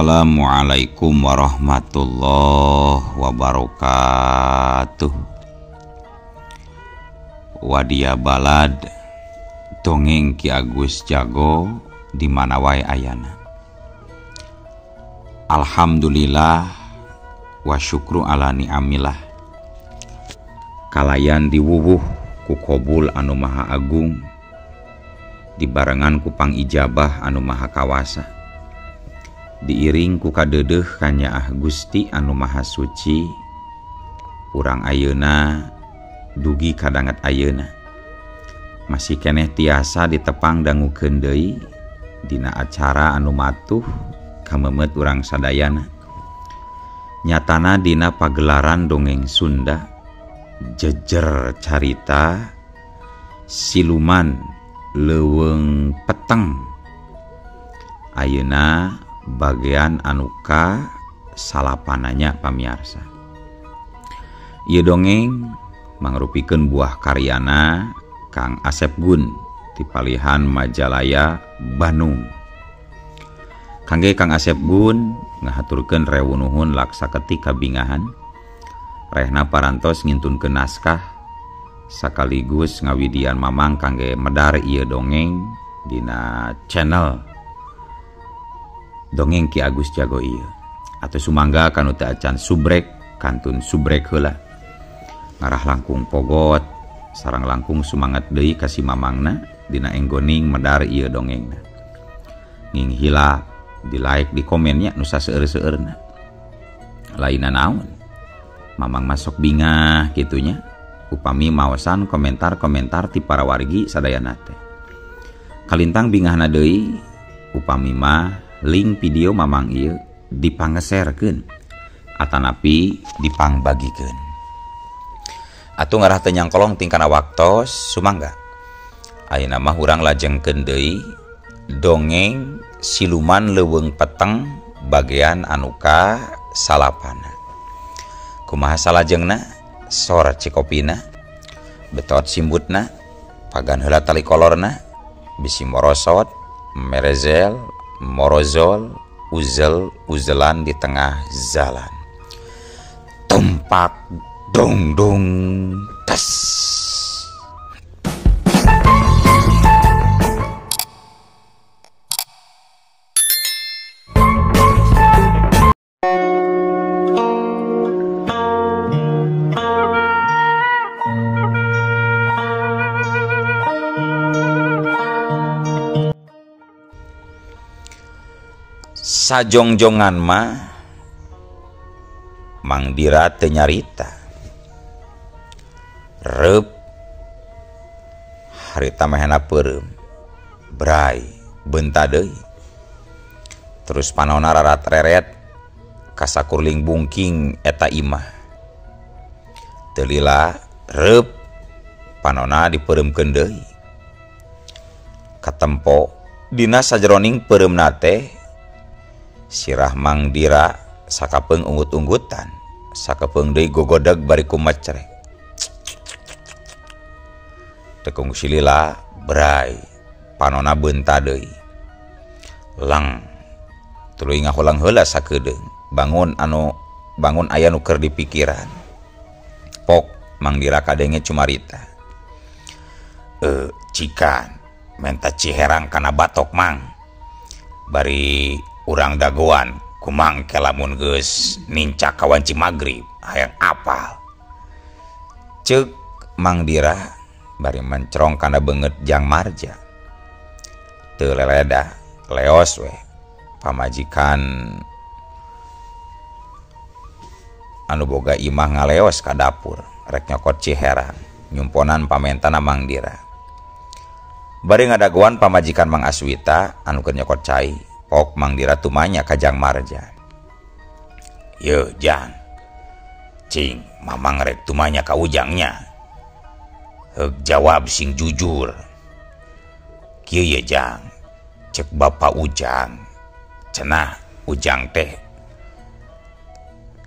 Assalamualaikum warahmatullahi wabarakatuh. Wadia balad dongeng Ki Agus Jago di mana wae ayana. Alhamdulillah wa syukru ala ni'amillah. Kalayan diwuwuh ku kobul anu maha agung, dibarengan ku pangijabah anu maha kawasa, diiring ku kadeudeuh kanyaah Gusti anu maha suci. Urang ayeuna dugi kadanget ayeuna masih keneh tiasa ditepang dangukeun deui dina acara anu matuh kamemet urang sadayana. Nyatana dina pagelaran dongeng Sunda jejer carita siluman leuweung peteng. Ayeuna bagian anuka salapananya pamiarsa. Ieu dongeng mangrupikeun buah karyana Kang Asep Gun ti palihan Majalaya Bandung. Kangge Kang Asep Gun ngahaturkeun rewu nuhun laksa ketik kabingahan. Rehna parantos ngintunkeun naskah sakaligus ngawidian mamang kangge medar ieu dongeng dina channel Dongeng Ki Agus Jago ieu. Atau sumangga kanu teu acan subrek kantun subrek heula. Ngarah langkung pogot sarang langkung sumangat deui ka si mamangna dina enggoning medar ieu dongengna. Nging hilap di like di komennya nu saseueur-seueurna. Lainna naon? Mamang masuk bingah kitunya upami maosan komentar-komentar ti para wargi sadayana teh. Kalintang bingahna deui upami mah link video mamang ieu dipangeserkeun atanapi dipangbagikeun. Atuh ngarah teu nyangkolong tingkana waktos sumangga. Ayeuna mah urang lajengkeun deui dongeng siluman leuweung peteng bagian anu ka salapana. Kumaha salajengna? Sor cikopina, betot simbutna, pagan heula tali kolorna, bisi morosot, merezel, morozol, uzel uzelan di tengah jalan. Tumpak dong dong tas. Sajongjongan mah Mang Dira teu nyarita. Reup harita mehna peureum, bray beunta deui. Terus panona rarat reret kasakurling bungking eta imah. Teu lila reup panona dipeureumkeun deui. Katempo dina sajeroning peureumna teh sirah Mang Dira sakapeung unggut-unggutan, sakapeung deui gogodeg bari kumecrek. Tekung silila bray panona beunta deui. Lang tuluy ngahulang heula sakedeung, bangun anu bangun aya nu keur dipikiran. Pok Mang Dira kadenge cumarita. Cikan menta ciherang kana batok mang. Bari urang dagoan kumang lamun geus nincak ka wanci magrib hayang apal. Ceuk Mang Dira bari mencrong kana beungeut Jang Marja. Teu leleda leos we pamajikan anu boga imah ngaleos ka dapur rek nyokot ciherang nyumponan pamentana Mang Dira. Bari ngadagoan pamajikan Mang Aswita anu keur nyokot cai. Pok Mang Dira tumanya ka Jang Marja. Ye Jang, cing mamang rek tumanya ka ujangnya. Heuk jawab sing jujur. Kieu ye Jang, cek bapak Ujang, cenah Ujang teh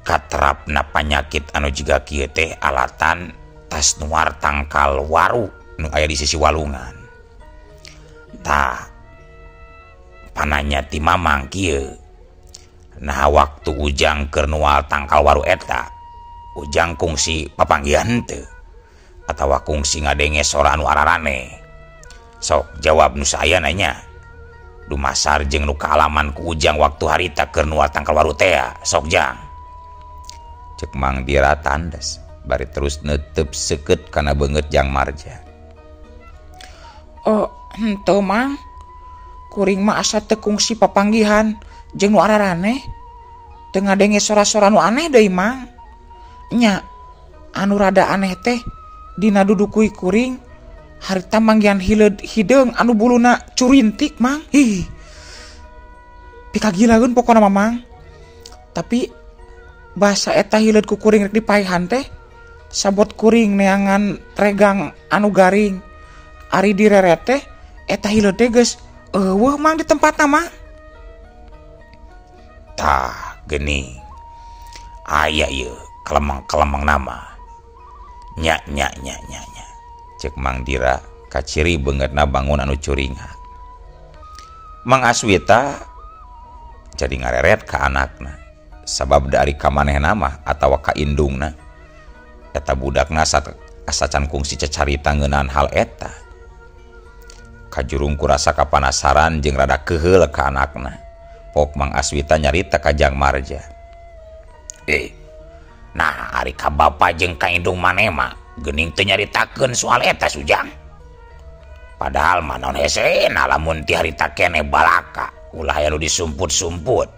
katerapna panyakit anu jiga kieu teh alatan tas nuar tangkal waru nu aya di sisi walungan. Tah pananya ti mamang kieu. Nah waktu Ujang keur nual tangkal waru eta Ujang kungsi papanggihan henteu atawa kungsi ngadenge sora anu ararane. Sok jawab nu saayana nya. Dumasar jeung nu kaalaman ku Ujang waktu harita keur nual tangkal waru tea. Sok Jang. Cek Mang Dira tandas bari terus netep seukeut kana beungeut Jang Marja. Oh, henteu Mang. Kuring mah asa teu kungsi papanggihan jeung nu ararane. Teu ngadenge sora-sora nu aneh deui Mang. Nya anu rada aneh teh dina dudukui kuring harita manggihan hileud hideung anu buluna curintik Mang. Ih. Pikagilaeun pokona mah Mang. Tapi basa eta hileud ku kuring rek dipaehan teh sabot kuring neangan regang anu garing. Ari direret teh eta hileud teh geus eueuh Mang di tempatna mah. Tah geuning. Aya ieu kelemang-kelemang nama. Nya nya nya nya nya. Cek Mang Dira kaciri beungeutna bangun anu curingak. Mang Aswita jadi ngareret ka anakna. Sabab dari kamanehna mah atawa ka indungna eta budakna asa can kungsi cacarita ngeunaan hal eta. Kajurung kurasa kapanasaran jeung rada keuheul ka anakna. Pok Mang Aswita nyarita ka Jang Marja. Nah ari ka bapa jeung ka indung maneh mah geuning teu nyaritakeun soal eta Sujang. Padahal mah naon hesena lamun ti harita keneh balaka ulah aya nu disumput-sumput.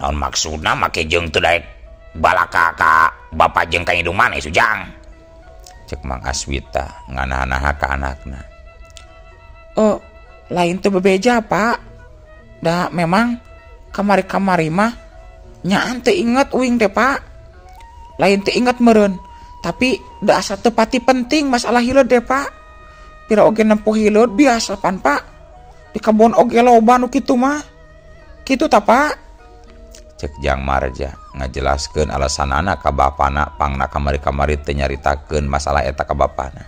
Naon maksudna make jeung teu daek balaka ka bapa jeung ka indung maneh Sujang. Cek Mang Aswita nganaha-naha ka anakna. Oh, lain teu bebeja Pak. Da memang kamari-kamari mah nyaan teu inget uing teh Pak. Lain teu inget meureun, tapi da asa teu pati penting masalah hileud teh Pak. Pira oge nempo hileud biasa pan Pak. Di kebon oge loba nu kitu mah. Kitu ta Pak? Cek Jang Marja ngajelaskeun alasanana ka bapana pangna kamari-kamari teu nyaritakeun masalah eta ka bapana.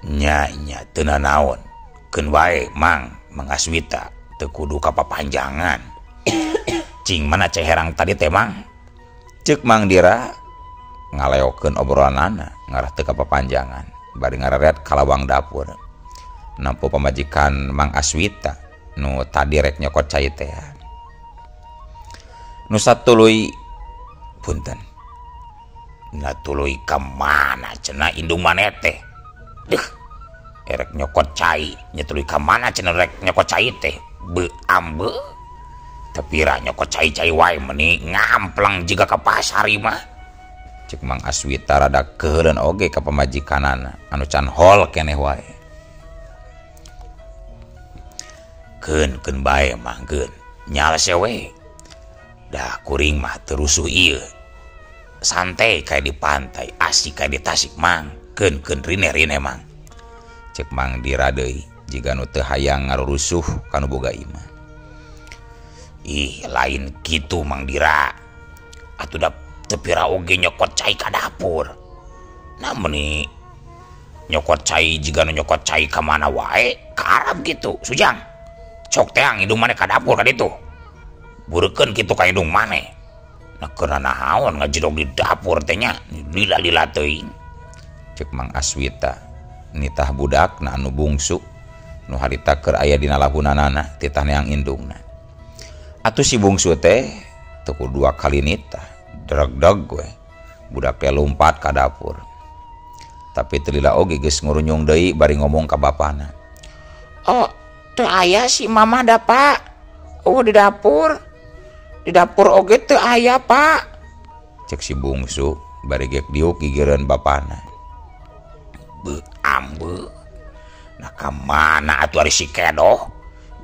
Nya nya teu nanaon. Keun wae Mang, Mang Aswita teu kudu kapapanjangan. Cing mana cai herang tadi teh Mang? Cek Mang Dira ngaleokeun obrolanana ngarah teu kapapanjangan bari ngareret ka lawang dapur. Nampo pamajikan Mang Aswita nu tadi rek nyokot cai teh. Nu satuluy punten. Na tuluy ka mana cenah indung maneh teh? Deuh. Erek nyokot cai, nya tuluy ka mana cenah rek nyokot cai teh? Beu ambe. Tepira nyokot cai-cai wae meuni ngamplang jiga ka pasar ieu mah. Cek Mang Aswita rada keuheuleun oge ka pamajikanana anu can hol keneh wae. Keun keun bae mah keun. Nyalse we. Dah kuring mah teu rusuh ieu. Santai kayak di pantai, asik kayak di Tasik Mang. Keun keun rine-rine Mang. Cek Mang Dira deui jiga nu teu hayang ngarurusuh ka nu boga imah. Ih, lain kitu Mang Dira. Atuh da teu pira oge nyokot cai ka dapur. Nah meuni nyokot cai jiga nu nyokot cai ka mana wae, ka Arab kitu, Sujang. Cok teang indung maneh ka dapur ka ditu. Bureukeun kitu ka indung maneh. Nah keur naon ngajedog di dapur teh nya, lila-lila teuing. Cek Mang Aswita nitah budakna anu bungsu nu harita keur aya dina lahunanana titah neang indungna. Atuh si bungsu teh teu kudu dua kali nitah, dregdeg we. Budak teh lumpat ka dapur. Tapi teu lila oge geus ngurunyung deui bari ngomong ka bapana. Oh, teu aya si mamah da Pak. Oh, di dapur. Di dapur oge teu aya Pak. Cek si bungsu bari gek diuk gigireun bapana. Beu ambe. Nah ka mana atuh ari si kedoh?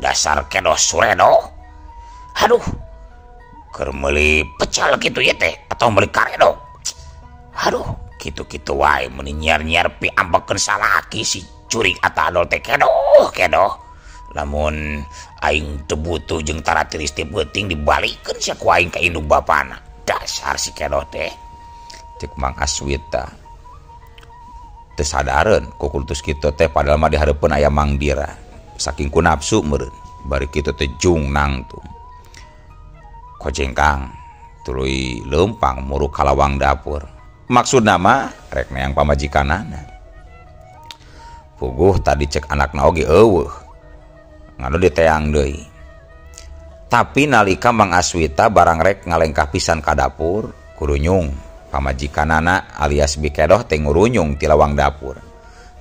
Dasar kedoh suredoh. Aduh. Keur meuli pecal kitu ieu teh atau meuli karedok. Aduh, kitu-kitu wae meuni nyiar-nyiar piambekeun salaki si curik atawa adol teh kedoh kedoh. Lamun aing teu butuh jeung taratiris teh peuting dibalikeun sia ku aing ka indung bapana. Dasar si kedoh teh. Cek Mang Aswita teu sadareun ku kultus kitu teh padahal mah di hareupeun aya Mang Dira. Saking ku nafsu meureun bari kitu teh jung nangtung. Kojengkang tuluy leumpang muruk ka lawang dapur. Maksudna mah rek neang pamajikanana. Puguh tadi cek anakna oge eueuh. Ngadu diteang deui. Tapi nalika Mang Aswita barang rek ngalengkah pisan ka dapur, kurunyung pamajikanana alias Bikedoh teh ngurunyung ti lawang dapur.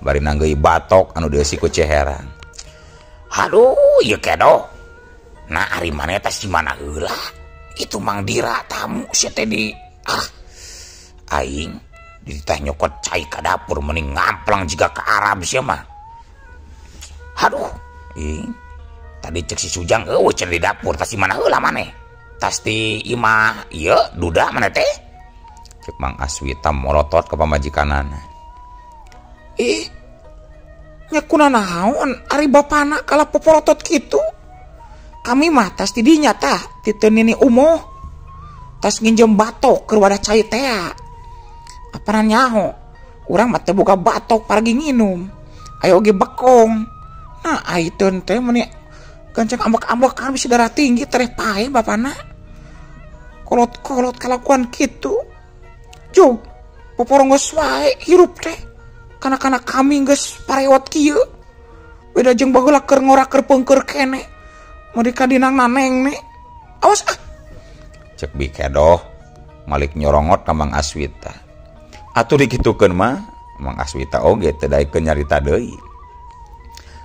Bari nanggeui batok anu dieusi ku ceherang. Aduh, ieu kedoh. Nah, ari maneh teh si mana heula? Itu Mang Dira tamu sia teh di aing dititah nyokot cai ka dapur mending ngamplang jiga ka Arab sia mah. Aduh, ing tadi cek si Sujang eueuh cenah di dapur tas si mana heula maneh? Tas di imah ieu duda maneh teh? Cek Mang Aswita morotot ka pamajikanana. Ih, nya kunanaon ari bapana kalah poporotot kitu? Kami mah tas di dinya tah ti teu nini umoh. Tas nginjem batok keur wadah cai tea. Apana nyaho? Urang mah teu boga batok paragi nginum. Aya oge bekong. Nah, aiteun teh meuni gancang ambek-ambekan bisa darah tinggi tereh pae bapana. Kolot-kolot kalakuan kitu. Jog, poporong geus wae hirup teh. Kana-kana kami geus parewot kieu. Beda jeung baheula keur ngora keur peungkeur kene. Meuni ka dinang naneng ne. Awas ah. Cek Bikedoh malik nyorongot ka Mang Aswita. Atuh dikitukeun mah Mang Aswita oge teu daekeun nyarita deui.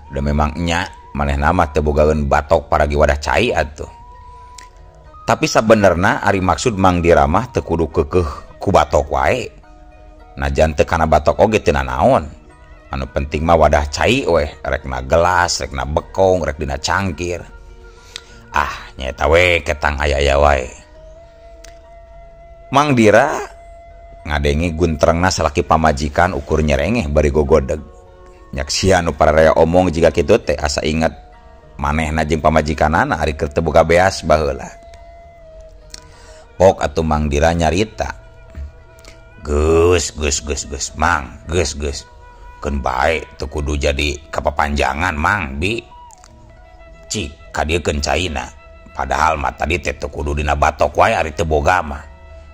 Da memang nya manehna mah teu bogaeun batok paragi wadah cai atuh. Tapi sabenerna ari maksud Mang Dira mah teu kudu keukeuh ku batok wae. Najan teu kana batok oge teu nanaon. Anu penting mah wadah cai weh, rekna gelas, rekna bekong, rek dina cangkir. Ah, nyaeta we ketang aya-aya wae. Mang Dira ngadenge guntrengna salaki pamajikan ukur nyerengeh bari gogodeg. Nyaksian nu pararea omong jiga kitu teh asa inget manehna jeung pamajikanana ari keur teu boga beas baheula. Pok atuh Mang Dira nyarita. Geus geus geus geus Mang, geus geus. Keun bae teu kudu jadi kapapanjangan Mang bi. Cik kadieukeun caina. Padahal mah tadi teh teu kudu dina batok wae ari teu boga mah.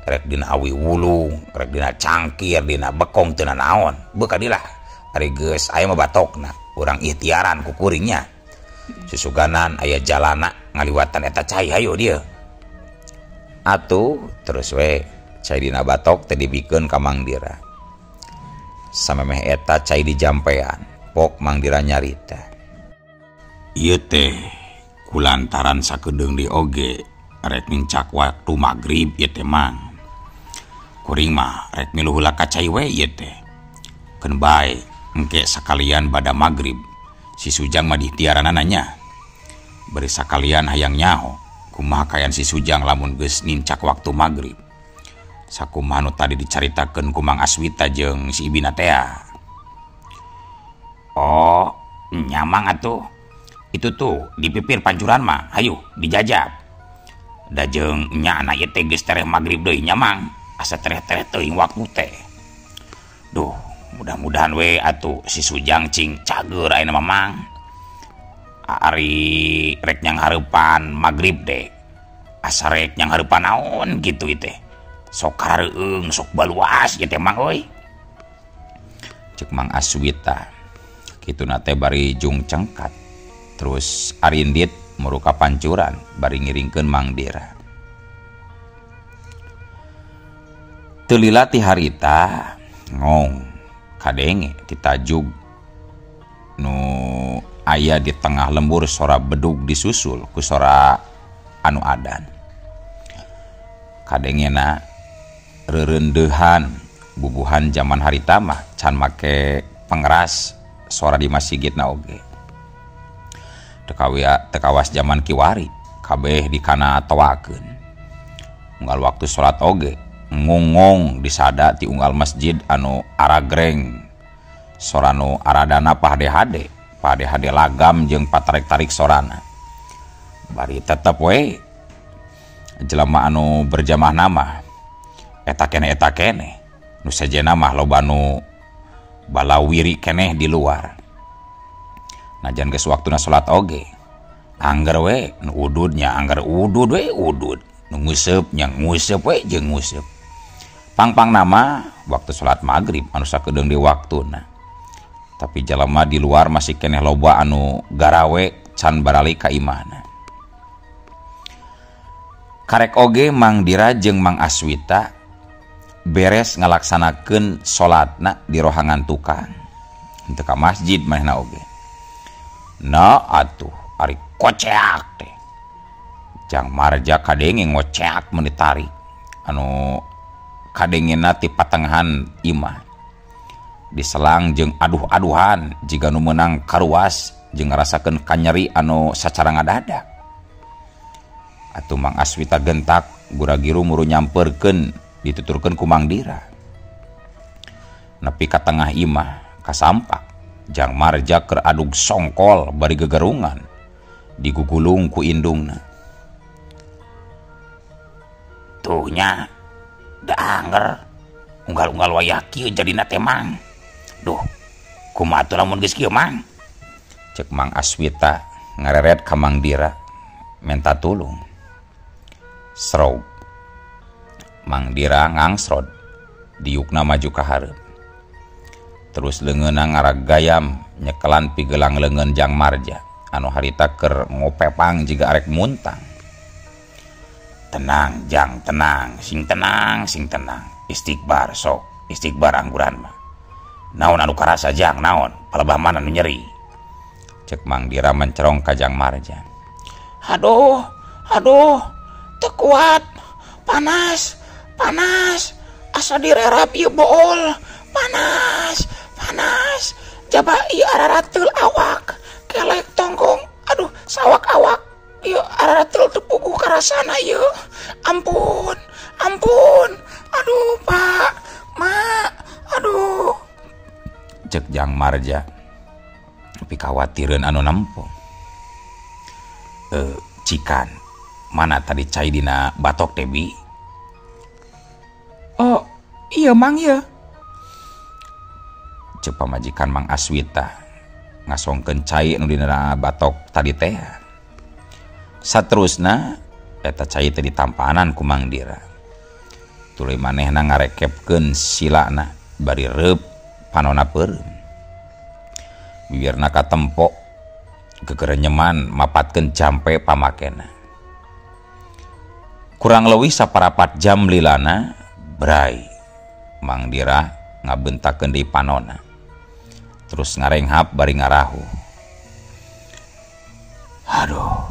Rek dina awi wulung, rek dina cangkir, dina bekong teu nanaon. Beuh kadilah ari geus aya mah batokna. Urang ikhtiaran ku kuringnya. Susuganan aya jalana ngaliwatan eta cai hayo dieu. Atuh terus we cai dina batok teh dibikeun ka Mang Dira. Samemeh eta cai dijampean, pok Mang Dira nyarita. Ieu teh kulantaran sakedeung di oge rek nincak waktu magrib ieu teh Mang. Kuring mah rek milu heula ka cai we ieu teh. Keun bae engke sakalian bada magrib si Sujang mah dihtiaranana nya. Bari sakalian hayang nyaho kumaha kayan si Sujang lamun geus nincak waktu magrib. Sakumaha nu tadi dicaritakeun ku Mang Aswita jeung si Ibina tea. Oh, nyamang atuh. Itu tuh di pipir pancuran mah, hayu dijajab. Da jeung nya anak ieu teh geus tereh magrib deui nya Mang. Asa tereh-tereh teuing waktu teh. Duh, mudah-mudahan we atuh si Sujang cing cageur ayeuna mah Mang. Ari rek nyang hareupan magrib deh. Asa rek nyang hareupan naon kitu ieu teh. Sok kareueung, sok baluas ieu teh Mang euy. Cek Mang Aswita. Kituna teh bari jung cengkat. Terus arindit muruka pancuran bari ngiringkeun Mang Dira. Teu lila ti harita ngong kadenge ti tajug nu aya di tengah lembur sora bedug disusul ku sora anu adan. Kadengena reurendeuhan bubuhan jaman harita mah can make pengeras sora di masigitna oge. Tekawas jaman kiwari kabeh dikana toakeun. Unggal waktu salat oge ngungong disada ti unggal masjid anu aragreng sora nu aradana pahade-hade pahade-hade lagam jeung patarik-tarik sorana. Bari tetep we jelema anu berjamaah nama eta keneh nu sejenna mah loba nu balawiri keneh di luar. Najan geus waktuna salat oge angger we nu ududnya angger udud we udud. Nu nguseup nya nguseup we jeung nguseup. Pangpang nama waktu salat magrib anu sakedeung di waktuna. Tapi jalema di luar masih keneh loba anu garawe can baralik ka imahna. Karek oge Mang Dira jeung Mang Aswita beres ngalaksanakeun salatna di rohangan tukang. Henteu ka masjid manehna oge. Na atuh ari koceak teh. Jang Marja kadenge ngoceak mun ditarik. Anu kadengena ti patengahan imah. Diselang jeung aduh-aduhan jiga nu meunang karuas jeung ngarasakeun kanyeri anu sacara ngadadak. Atuh Mang Aswita gentak gura-giru muru nyamperkeun dituturkeun ku Mang Dira. Nepi ka tengah imah kasampak Jang Marja keur adug songkol bari gegerungan digugulung ku indungna. Tuh nya da anger unggal-unggal wayah kieu jadina teh Mang. Duh, kumaha atuh lamun geus kieu Mang? Cek Mang Aswita ngareret ka Mang Dira menta tulung. Srog. Mang Dira ngangsrod diukna maju ka hareup. Terus leungeunna ngaragayam nyekelan pigelang leungeun Jang Marja anu harita keur ngopepang jiga arek muntang. Tenang Jang, tenang, sing tenang, sing tenang. Istighbar sok, istighbar angguran mah. Naon anu karasa Jang, naon? Palebah mana nu nyeri? Cek Mang Dira mencerong ka Jang Marja. Aduh, aduh, teu kuat. Panas, panas. Asa direrap ieu bool. Panas, panas. Jaba ieu ararateul awak, kelek tongkong. Aduh, sawak awak. Ieu ararateul teu puguh karasana ieu. Ampun, ampun. Aduh, Pak, Mak. Aduh. Cek Jang Marja pikawatireun anu nempo. Cikan, mana tadi cai dina batok teh bi? Oh, iya Mang ya. Cek pamajikan Mang Aswita ngasongkeun cai nu dina batok tadi teh. Saterusna eta cai teh ditampanan ku Mang Dira. Tuluy manehna ngarekepkeun silana bari reup panona peureum. Bibirna katempo gegerenyeman mapatkeun jampe pamakena. Kurang leuwih saparapat jam lilana bray Mang Dira ngabentakeun deui panona. Terus ngarenghap bari ngarahu. Aduh,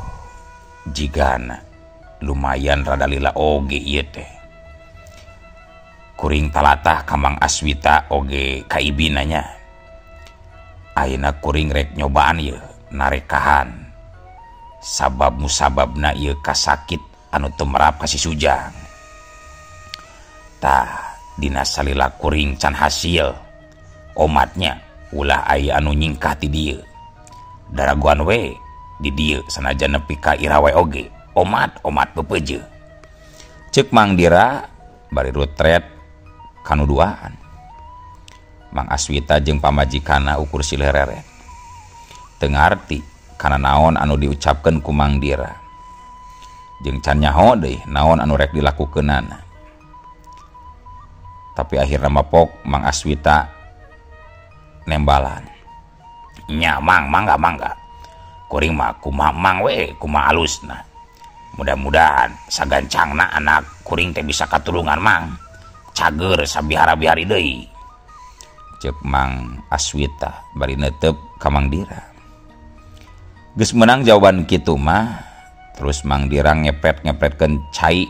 jigana lumayan rada lila oge ieu teh. Kuring talatah ka Mang Aswita oge ka ibina nya. Ayeuna kuring rek nyobaan ieu narekahan. Sabab musababna ieu kasakit anu teu merap ka si Sujang. Tah dina salila kuring can hasil omatnya ulah aya anu nyingkah ti dieu. Daraguan we di dieu sanajan nepi ka ira we oge omat-omat pepeje. Cek Mang Dira bari rutret kanu duaan. Mang Aswita jeung pamajikanna ukur silih reret. Teu ngarti kana naon anu diucapkeun ku Mang Dira. Jeung can nyaho deui naon anu rek dilakukeunana. Tapi akhirna mapok Mang Aswita nembalan. Nya Mang, mangga mangga. Kuring mah kumaha Mang we, kumaha alusna. Mudah-mudahan sagancangna anak kuring teh bisa katulungan Mang. Cager sabihara-bihari deui. Cek Mang Aswita bari neuteup ka Mang Dira. Geus meunang jawaban kitu mah, terus Mang Dira ngepret-ngepretkeun cai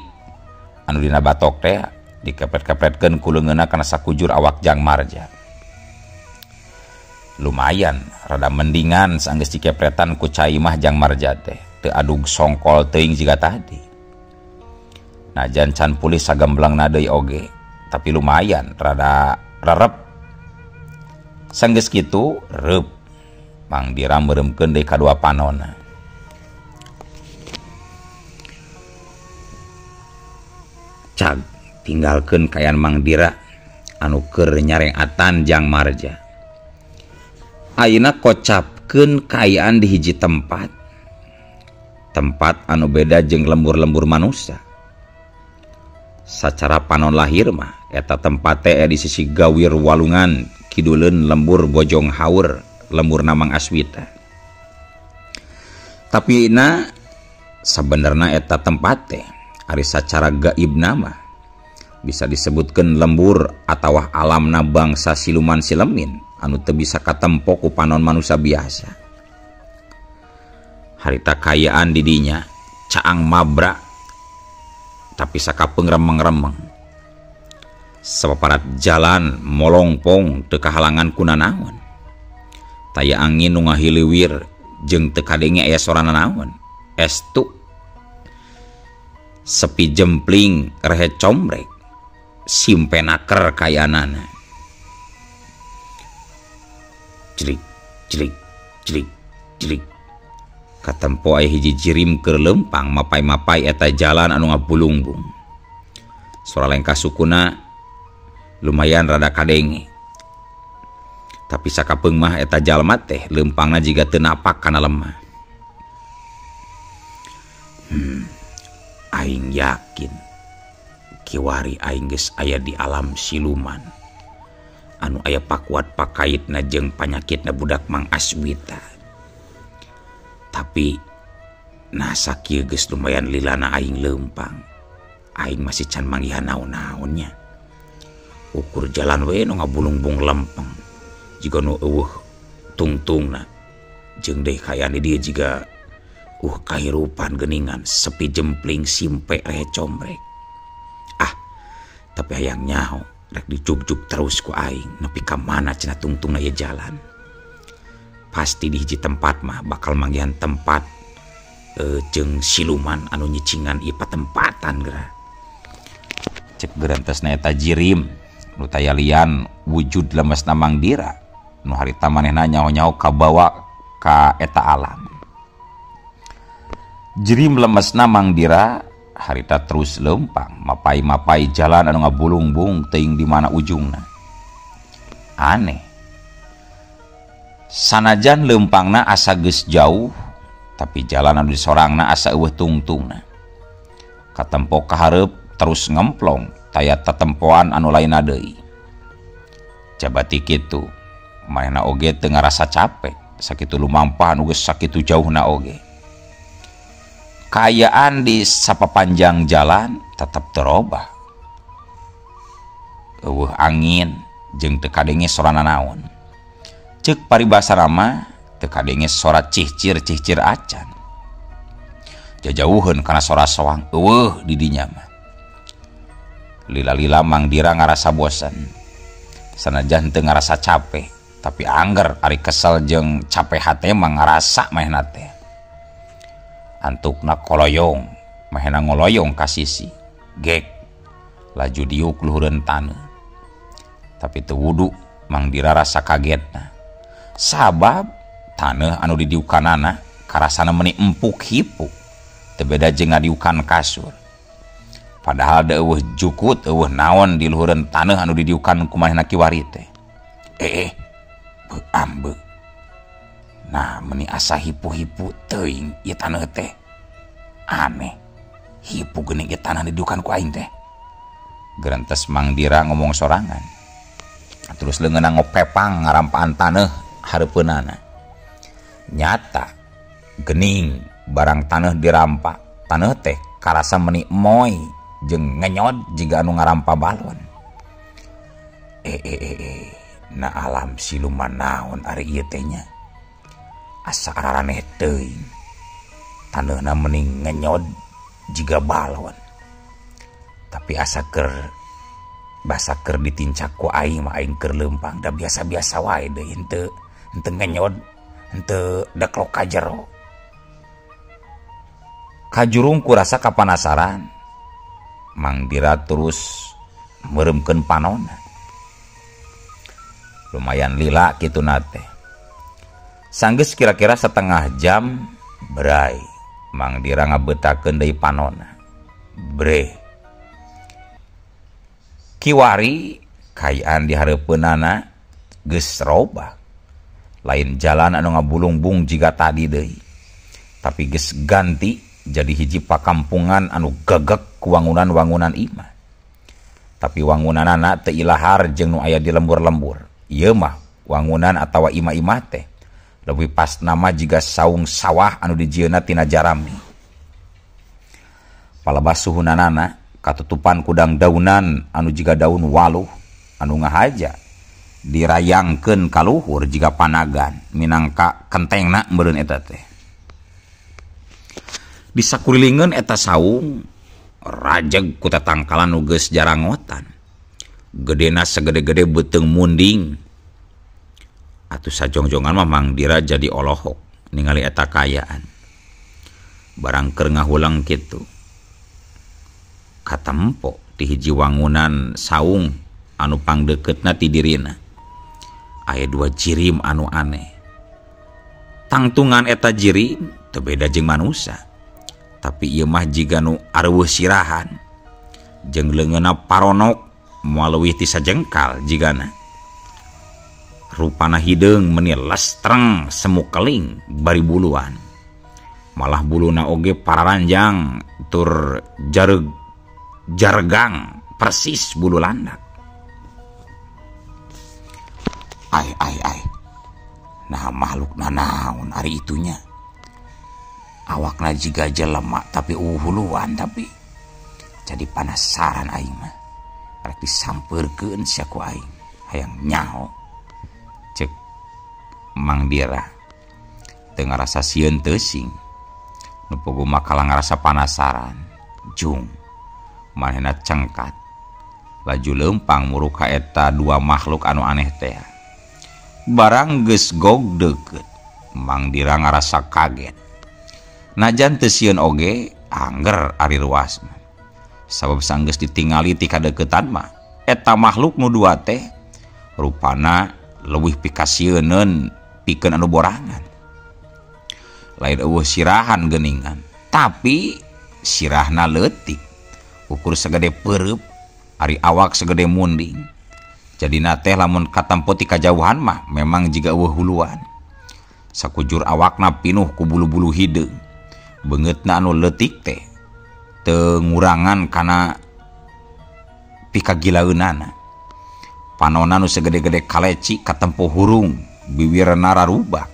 anu dina batok teh dikepret-kepretkeun ku leungeunna kana sakujur awak Jang Marja. Lumayan rada mendingan sanggeus dikepretan ku cai mah Jang Marja teh teu adug songkol teuing jiga tadi. Najan can pulih sagamblangna deui oge, tapi lumayan rada rerep. Sanggeus kitu reup Mang Dira meureumkeun deui kadua panona. Cag tinggalkeun kayan Mang Dira anu keur nyarengan Jang Marja. Ayeuna kocapkeun kaayaan di hiji tempat. Tempat anu beda jeung lembur-lembur manusia. Sacara panon lahir mah eta tempat teh di sisi Gawir Walungan kiduleun lembur Bojong Haur lemburna Mang Aswita. Tapi na sabenerna eta tempat teh ari sacara gaibna mah bisa disebutkeun lembur atawa alamna bangsa siluman silemin anu teu bisa katempo ku panon manusia biasa. Harita kayaan di dinya caang mabra tapi sakapeung remeng-remeng. Sapaparat jalan molongpong teu kahalangan ku nanaon. Taya angin nu ngahiliwir jeung teu kadenge aya sorana naon. Estu sepi jempling rehe combrek simpenaker kayanana. Jlik jlik jlik jlik. Katempo aya hiji jirim keur leumpang mapai-mapai eta jalan anu ngabulungbung. Sora lengkah sukuna lumayan rada kadenge. Tapi sakapeung mah eta jalma teh leumpangna jiga teu napak kana lemah. Aing yakin kiwari aing geus aya di alam siluman anu aya pakuat pakaitna jeung panyakitna budak Mang Aswita. Tapi nah sakieu geus lumayan lilana aing leumpang. Aing masih can manggihan naon-naonnya. Ukur jalan we nu ngabulungbung lempeng. Jiga nu eueuh tungtungna. Jeung deui kayaan di dieu jiga kahirupan geuningan sepi jempling simpe rehe combrek. Ah, tapi hayang nyaho rek dijugjug terus ku aing nepi ka mana cenah tungtungna ieu jalan. Pasti di hiji tempat mah bakal manggihan tempat jeung siluman anu nyicingan ieu patempatan geura. Cek gerentesna eta jirim nu taya lian wujud lemesna Mang Dira nu harita manehna nyaho-nyaho kabawa ka eta alam. Jirim lemesna Mang Dira harita terus leumpang mapai-mapai jalan anu ngabulungbung teuing di mana ujungna. Aneh. Sanajan leumpangna asa geus jauh tapi jalan anu disorangna asa eueuh tungtungna. Katempo kahareup terus ngemplong taya tetempoan anu lainna deui. Jabati kitu manehna oge teu ngarasa capek sakitu lumampah anu geus sakitu jauhna oge. Kaayaan di sapapanjang jalan tetep terobah. Eueuh angin jeung teu kadenge sorana naon. Ceuk paribasana mah teu kadenge sora cihcir-cihcir acan. Jajauheun kana sora soang eueuh di dinya mah. Lila-lila Mang Dira ngarasa bosan. Sanajan teu ngarasa capek, tapi angger ari kesel jeung capek hate mah ngarasa manehna teh. Antukna koloyong, manehna ngoloyong ka sisi. Gek laju diuk luhureun taneuh. Tapi teu wudu Mang Dira rasa kagetna. Sabab taneuh anu didiukanana karasana meuni empuk hipu, teu beda jeung ngadiukan kasur. Padahal da eueuh jukut eueuh naon di luhureun taneuh anu didiukan ku manehna kiwari teh. Beuambe. Nah, meuni asa hipu-hipu teuing ieu taneuh teh. Aneh. Hipu geuning ieu tanah didiukan ku aing teh. Gerentes Mang Dira ngomong sorangan. Terus leungeunna ngopepang ngarampaan taneuh hareupeunana. Nyata gening barang taneuh dirampa. Taneuh teh karasa meuni moy jeung ngenyod jiga anu ngarampa balon. Na alam siluman naon ari ieu teh nya. Asa araraneh teuing. Taneuhna meuni ngenyod jiga balon. Tapi asa keur basa keur ditincak ku aing mah aing keur leumpang da biasa-biasa wae deui henteu ngenyod henteu deklok ka jero. Kajurung kurasa kapanasaran. Mang Dira terus meureumkeun panonna. Lumayan lila kituna teh. Sanggeus kira-kira setengah jam berai Mang Dira ngabeutakeun deui panonna. Breh. Kiwari kayaan di hareupeunana geus robah. Lain jalan anu ngabulungbung jiga tadi deui. Tapi geus ganti jadi hiji pakampungan anu gagek ku wangunan-wangunan imah. Tapi wangunanana teu ilahar jeung nu aya di lembur-lembur. Ieu mah wangunan atawa imah-imah teh leuwih pas nama jiga saung sawah anu dijieunna tina jarami. Palebah suhunanana katutupan kudang daunan anu jiga daun waluh anu ngahaja dirayangkeun ka luhur jiga panagan minangka kentengna meureun eta teh. Disakurilingeun eta saung rajeg ku tatangkalan nu geus jarangotan. Gedena segede-gede beuteung munding. Atuh sajongjongan mah Mang Dira jadi olohok ningali eta kaayaan. Barang keur ngahulang kitu katempo di hiji wangunan saung anu pangdeukeutna ti dirina. Aya dua jirim anu aneh. Tangtungan eta jirim teu beda jeung manusa. Tapi ieu mah jiga nu areuweuh sirahan. Jeung leungeunna paronok moal leuwih ti sajengkal jigana. Rupana hideung meni lestreng semu keling bari buluan. Malah buluna oge pararanjang tur jareg jargang persis bulu landak. Ai ai ai. Nah makhluk nanaon ari itunya. Awakna jiga jelema tapi uhuluan tapi jadi penasaran aing mah. Rek disampeurkeun sia ku aing. Hayang nyaho. Cek Mang Dira teu ngarasa sieun teuing. Nu pogo mah kalah ngarasa panasaran. Jung manehna cengkat. Laju leumpang muruk ka eta dua makhluk anu aneh teh. Barang geus gog deukeut, Mang Dira ngarasa kaget. Najan teu sieun oge angger ari ruas mah. Sabab sanggeus ditingali ti kadeuketan mah eta makhluk nu dua teh rupana leuwih pikasieuneun pikeun anu borangan. Lain eueuh sirahan geuningan, tapi sirahna leutik. Ukur segede peureub, ari awak segede munding. Jadina teh lamun katempo ti kajauhan mah memang jiga eueuh huluan. Sakujur awakna pinuh ku bulu-bulu hideung. Beungeutna anu leutik teh teu ngurangan kana pikagilaeunana. Panonna nu segede-gede kaleci katempo hurung, biwirna rarubah.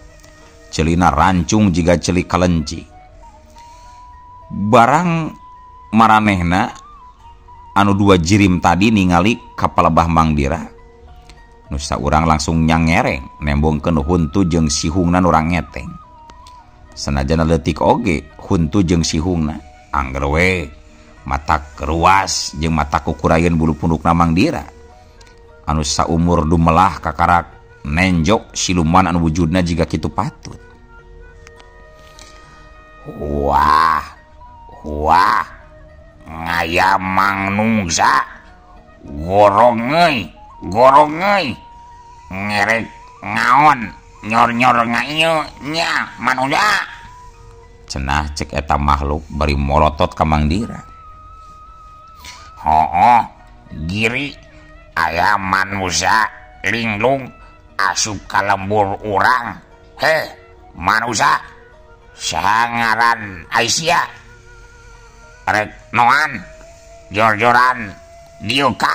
Celina rancung jiga celi kalenci. Barang maranehna anu dua jirim tadi ningali ka palebah Mang Dira. Nu saurang langsung nyangereng nembongkeun huntu jeung sihungna nu rangeteng. Sanajan leutik oge huntu jeung sihungna angger we mata keruas jeung mata kukurayeun bulu pundukna Mang Dira. Anu saumur dumelah kakarak nenjok siluman anu wujudna jiga kitu patut. Wah, wah, ngayamang nungsa, gorongeuy, gorongeuy, ngerek ngaon, nyor-nyor ngaieu nya manusia. Cenah cek eta makhluk bari molotot ka Mang Dira. Hooh, giri aya manusia linglung asup ka lembur urang. Heh, manusia saha ngaran Aisyah? Rek noan jor-joran dieu ka.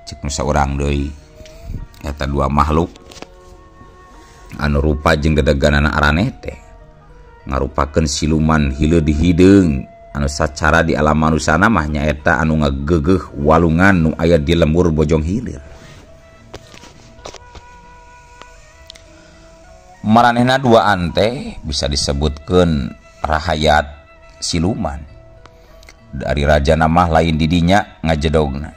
Cek nu saurang deui. Eta dua makhluk anu rupa jeung dedeganana araneh teh ngarupakeun siluman hileud hideung anu sacara di alam manusana mah nyaeta anu ngageugeuh walungan nu aya di lembur Bojong Hilir. Maranehna duaan teh bisa disebutkeun rahayat siluman. Dari raja mah lain didinya ngajedogna.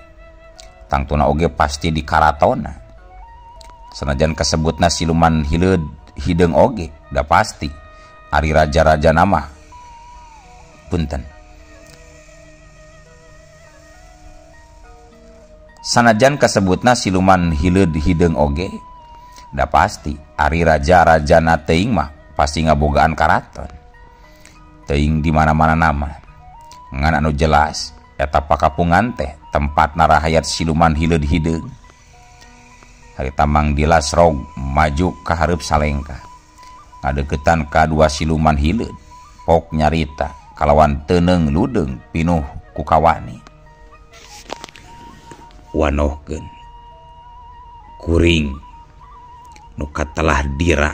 Tangtuna oge pasti di karatona. Sanajan kasebutna siluman hileud hideung oge da pasti ari raja-raja nama punten. Sanajan kasebutna siluman hileud hideung oge da pasti ari raja-raja na teuing mah pasti ngabogaan karaton. Teuing di mana-mana nama. Ngan anu jelas eta pakapungan teh tempat narahayat siluman hileud hideung. Harita Mang Dilas rog maju ka hareup salengkah. Ngadeukeutan ka dua siluman hileud. Pok nyarita kalawan teneung ludeung pinuh ku kawani. Wanohkeun kuring nu katelah dira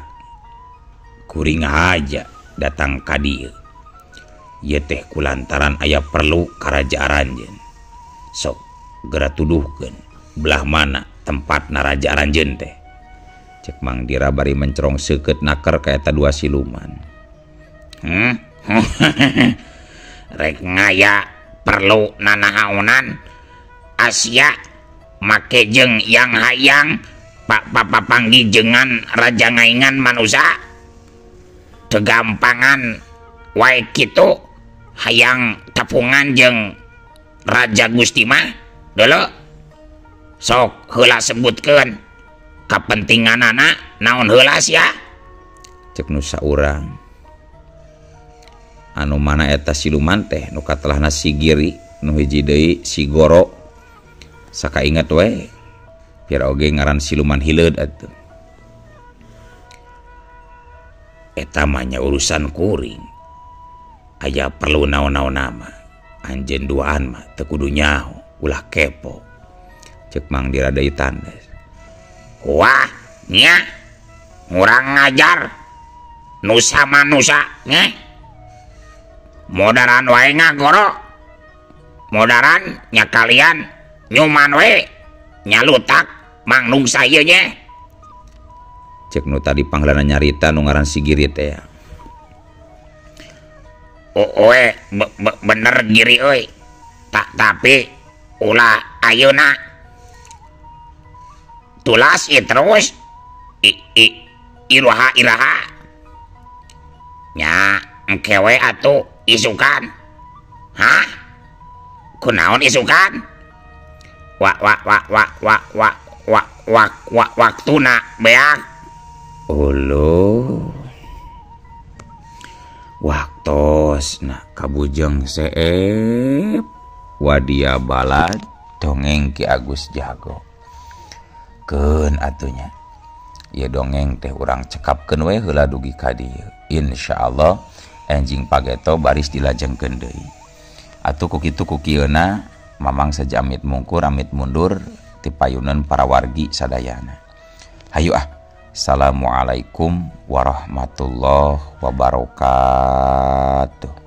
kuring haja datang ka dieu. Ieu teh kulantaran aya perlu ka raja aranjeun. Sok geura tuduhkeun belah mana tempatna raja aranjeun teh. Cek Mang Dira bari mencerong seukeut naker ka eta dua siluman. Rek ngaya perlu nanahaonan Asia make jeung yang hayang pak papanggi jengan raja ngaingan manusia tegampangan wae kitu hayang tapungan jeung Raja Gusti mah dulu sok heula sebutkeun kapentinganana naon heula sia. Cek nu saurang anu mana eta siluman teh nu katelahna si Giri nu hiji deui si Goro sakainget we pira oge ngaran siluman hileud atuh. Eta mah nya urusan kuring aya perlu naon-naon nama anjeun duaan mah teu kudu nyaho ulah kepo. Cek Mang Dira deui tandes. Wah nya ngurang ngajar nusa manusa nge modaran wae ngagoro modaran nya kalian nyuman we nyalutak mangnungsa ieu nya. Cek nu tadi panggelana nyarita nu ngaran si Giri teh. Oe bener Giri euy. Tak tapi ulah ayeuna tulas ieu terus iroha iraha nya engke we atuh isukan. Hah? Kunaon isukan? Wa wa wa wa wa wa wa wa wa waktuna beak. Uluh. Waktosna kabujeng seep wadia balad dongeng Ki Agus Jago. Keun atunya. Ieu dongeng teh urang cekapkeun we heula dugi ka dieu. Insyaallah enjing pageto baris dilajengkeun deui. Atuh ku kitu ku kieuna Mamang saja amit mungkur amit mundur ti payunan para wargi sadayana. Hayu ah. Assalamualaikum warahmatullahi wabarakatuh.